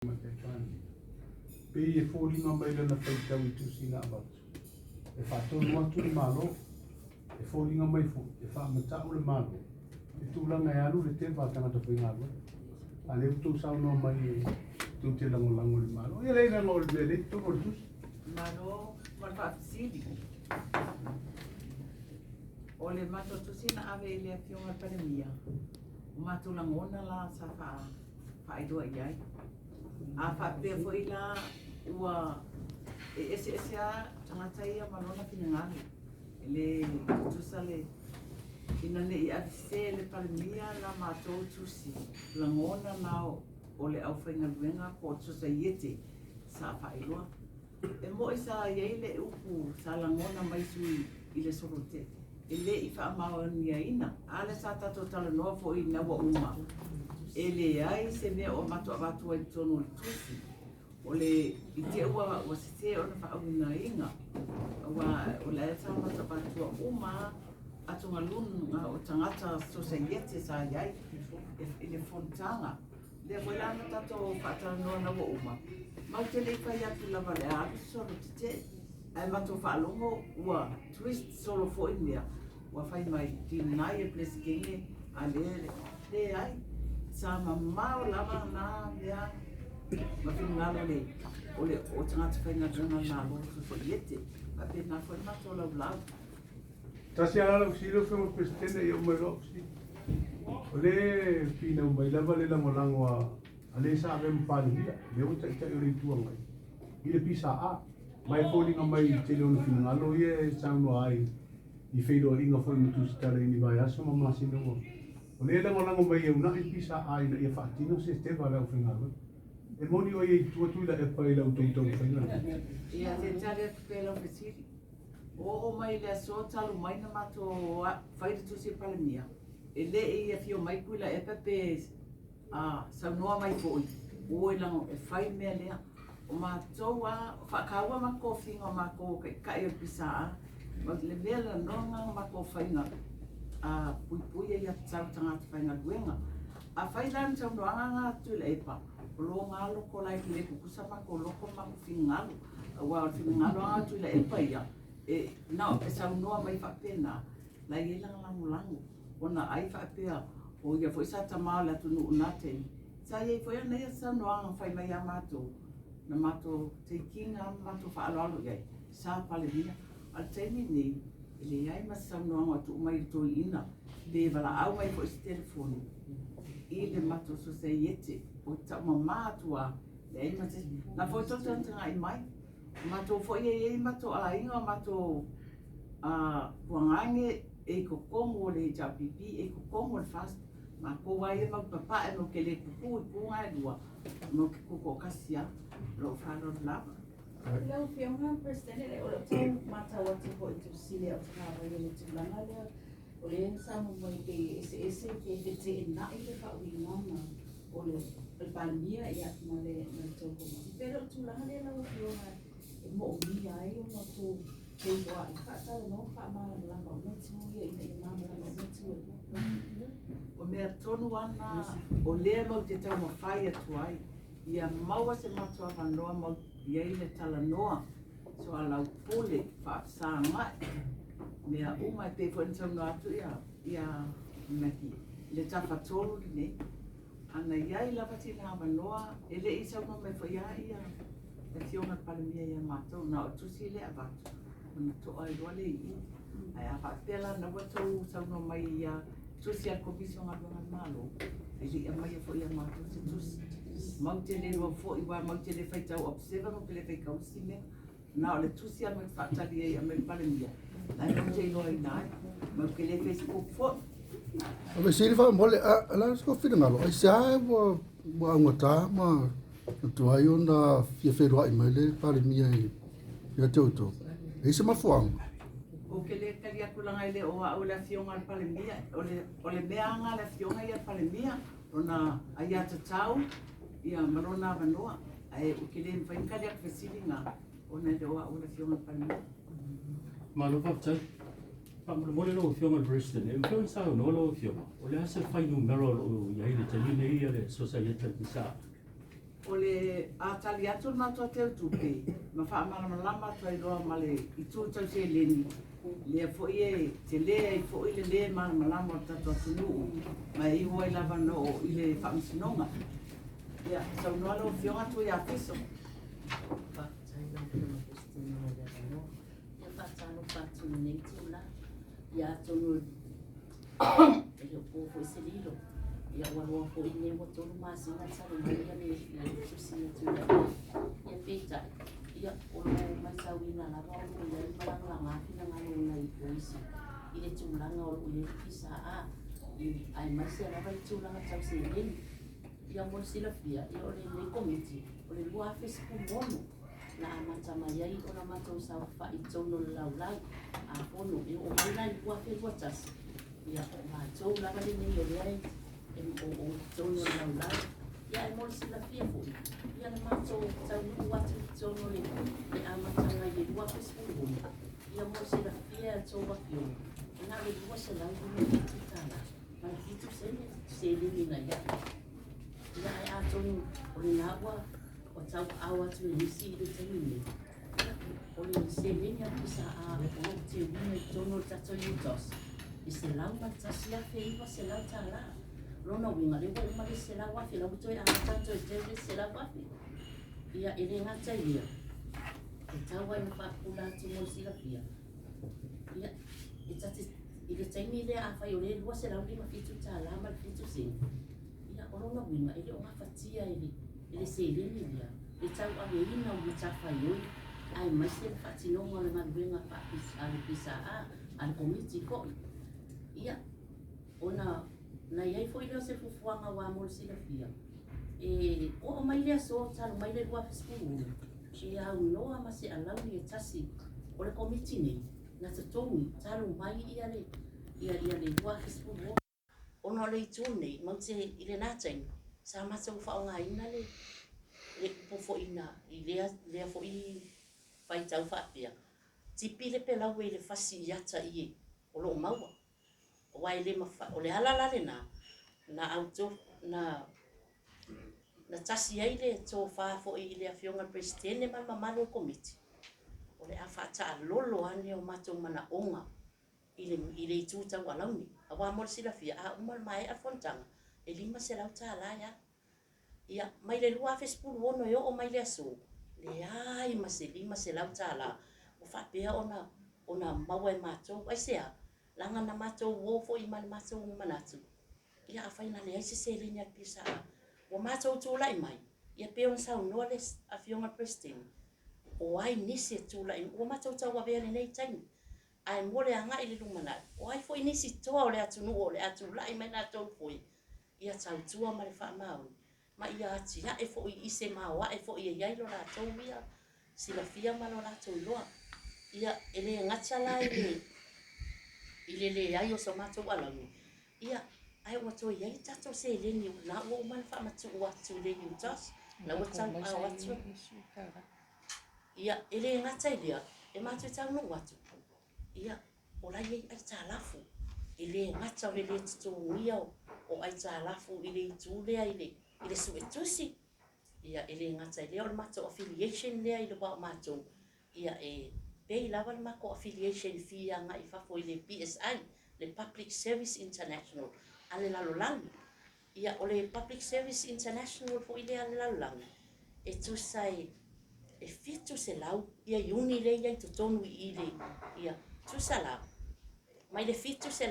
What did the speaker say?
Tamaitai Palemia. Pei e foliga mai lana faitau i tusi na avatu, e faatonu atu le Malo, e foliga mai foi e faamata'u le Malo i tulaga e alu le teva a tagata faigaluega. A lea ua outou saunoa mai e tou te lagolago i le Malo. Ia leai leaga o le mea lea e i totonu o le tusi. Malo mo le faafesili. O le matou tusi na ave i le Afioga i le Palemia, o matou lagona la sa faailoa i ai. A faapea foi la ua e eseese lava tagata ia ma lona finagalo, e le tutusa le ina ne i avesese e le Palemia la matou tusi, lagona na o le aufaigaluega po o le Sosaiete sa faailoa. E moi sa i ai le upu sa lagona mai sui i le solo te e le i faamaoniaina. A lea sa tatou talanoa foi ina ua uma, e leai se mea o matou avatu ai i totonu o le tusi. O le i te ua sese ona faauigaina, aua o lea sa matou avatua uma atugaluga o tagata sosaiete sa i ai i le fonotaga. Lea foi la na tatou faatalanoa ina ua uma, matou te le i fai atu lava o le a alu se solo tetee, ae matou faalogo ua twist solo foi mea, ua fai mai deny e Peresetene a lea leai. Sa mamao lava na mea ma finagalo le o le o tagata faigaluega a le Malo sosaiete, faapena foi le matou laulau. Tasi lava lau fesili lau Afioga i le Peresetene ia uma ai loa au fesili. O lea e finau mai lava le lagolago a le sa avea ma Palemia, lea ua Taitai o le Itu Agai i le PSA. Ma e foliga mai i le tele o ona finagalo ia e saunoa ai i feiloaiga foi ma tusitala i ni vaiaso ma masina ua. O lea e lagolago mai e uunai le PSA ina ia faatino se teva a le aufaigaluega. E moni o ia i tua Tuilaepa i la outou taumafaiga lea? Ia, se tali atu pea i lau fesili. Oo mai le aso talu mai na matou fai le tusi a Palemia, e le i afio mai Tuilaepa pe saunoa mai foi, oi lago e fai le mea lea. O matou lava, faataua matou tofiga o matou o taitai o le PSA, ma le mea la noga na matou faiga puipui aiatatau i tagata faigaluega. Afai la ni saunoaga na a Tuilaepa, o lona lava loto la e le tutusa matou loto ma matou finagalo. Aua o le finagalo lava o Tuilaepa ia, e na o e saunoa mai faapena, la e i ai lana lagolago, ona ai faapea o ia foi sa tama o le atunuu i na taimi, sa i ai foi ana ia saunoaga na fai mai ia matou, na matou take ina ma matou faaaloalo i ai, sa Palemia. A o le taimi lenei, e leai ma se saunoaga o tuu mai i le toeaina, pe valaau mai foi i se telefoni i le matou sosaiete, o taumama atu lava, leai ma se isi. Na foi tou tagatagai mai, o matou foi e i ai matou aiga, o matou tuagane e i totonu o le HRPP, e i totonu o le FAST. Matou lava ia matou te papae, matou te le tutu i itu na e lua, matou te tutoatasi lava. Ma lou faaaloalo lava. Lau Afioga i le Peresetene, o lea ou te matau atu foi i le tusi lea o Tagavai i le tulaga lea, o lea na saunoa mai pei e eseese pe feteenai le faauigaga o le Palemia ma le tou Komiti. Pe le o le tulaga lea lau Afioga e moomia ai ona outou feiloai faatalanoa ma faamalamalama uma itu ia ina ia malamalama uma itu e lua. O mea tonu lava na o lea matou te taumafai atu ai, ia maua se matou avanoa mau i ai le talanoa soalaupule, faafesagai, mea uma e pei foi ona saunoa atu ia Maggie i le tafatolu lenei. Ana i ai lava sina avanoa, e le i saunoa mai foi lava ia le Afioga i le Palemia ia matou, na o le tusi lea e avatu ona to'a ai loa lea i i. Ae a faapea la na ua outou saunoa mai ia tusi a le Komisi o Galuega a le Malo, e le i aumaia foi ia matou se tusi. Matou te le iloa foi, aua matou te le faitau Observer, matou te le faitau isi mea. Na o le tusi lava matou te faatali ai e aumai le Palemia, la e matou te iloaina ai. Matou te le Facebook foi. O le fesili faamolemole, o le a sou finagalo, aisea ua augata ma tuai ona fia feiloai mai le Palemia ia te outou? E i ai se mafuaaga? Ou te le tali atu leaga e le o au le Afioga a le Palemia. O le mea aga a le Afioga ia a le Palemia, lona aiatatau ma lona avanoa. Ae ou te le mafai ona tali atu fesili na ona e le o au le Afioga i le Palemia. Malo faafetai. Faamolemole lau Afioga i le President, e mafai ona saunoa lau Afioga, o le a se fuainumera o lo o i ai i le taimi lenei le Sosaiete a le PSA? O le a tali atu le matou Teutupe ma faamalamalama atu ai loa ma le itu tau seleni, lea foi e tele ai foi le lē malamalama o le tatou atunuu ma e iu ai lava na oo i le Faamasinoga. Ia, saunoa lau Afioga Tuiafiso. Faafetai lau Afioga i le Peresetene mo le avanoa. Ia faatalofa atu i lenei itula. Ia atonu e le o po foi se lilo, ia ua loa foi nei ua 3 masina talu mai ia le tusi na tuuina mai. Ia peitai, ia o lo o matauina lava o lo o i ai malagalaga finagalo o nai o isi i le tulaga o lo o i ai le PSA, aemaise lava le tulaga tau seleni. Ia mo le silafia, ia o lenei Komiti, o le 2016 na amata mai ai ona matou saofafai i totonu o le laulau a fono e oo mai la i le 2021, ia o matou lava lenei o lea e o i totonu o le laulau. Ia ae mo le silafia foi, ia na matou taunuu atu i totonu o le amataga i le 2016, ia mo le silafia e a outou afioga, e na o le $257 ma le 7 sene seleni na i ai. Ia ae atonu o lena ua tauaao atu e nisi i le taimi nei, ia o le seleni a le PSA o lo o teuina i totonu o le tatou UTOS, e $101,900. Lona uiga, lea ua uma le isi $100,000, la ua toe amata ona toe teu le isi $100,000. Ia e le gata i lea, e tau lava ina faapupula atu mo le silafia, ia e ta te i le taimi lea afai o lea e $257 ma le 7 sene, ia o lona uiga e le o gafatia e le seleni lea le tauaveina o matafaioi aemaise le faatinoga o le galuega a le PSA, a le Komiti foi. Ia, ona na i ai foi lea o se fuafuaga aua mo le silafia, e oo mai le aso talu mai le 2016, e aunoa ma se alauni e tasi o le Komiti nei na totogi talu mai ia le 2016. Ona o le itu nei, matou te i lena taimi, sa matou faaaogaina le upu foi na i lea foi faitau faapea, tipi le pelaue i le fasi i ata i o lo o maua. Aua e le mafai, o le ala la lena na auto na tasi ai le tofa foi i le Afioga i le Peresetene ma le mamalu o le Komiti, o le a faataalolo ane o matou manaoga i le itu tau alauni. Aua mo le silafia, a uma ona maea le fonotaga, e $500 e alu. Ia, mai le 2016 e oo mai le aso, leai ma se $500 ua faapea ona maua e matou. Aisea? Leaga na matou o foi ma le matou manatu, ia afai na leai se seleni a le PSA, ua matou tulai mai, ia pei ona saunoa le Afioga i le Peresetene, o ai nisi e tulai, ua matou tauavea i lenei taimi, ae mo le agai i le lumanai, o ai foi nisi toa o le atunuu o le a tulai mai latou foe, ia tautua ma le faamaoni, ma ia atiae foi i se maoae foi e i ai lo latou ia silafia ma lo latou iloa. Ia, e le gata la i le leai o so matou alauni, ia, ae ua toe i ai tatou seleni o lena ua uma ona faamatuu atu i le UTOS, la ua tauaao atu. Ia, e le gata i lea, e matou taunuu atu, ia, o la e i ai aitalafu, e le gata o le le totogia o aitalafu i le itu lea i le suetusi, ia, e le gata i lea o le matou affiliation lea i le va o matou, ia, e pay lava le matou affiliation fee agai i fafo i le PSI, le Public Service International a le lalolagi. Ia, o le Public Service International foi lea a le lalolagi, e tusa e 700 ia iuni lea e i ai i totonu i i le, ia, tusa la, mai le 700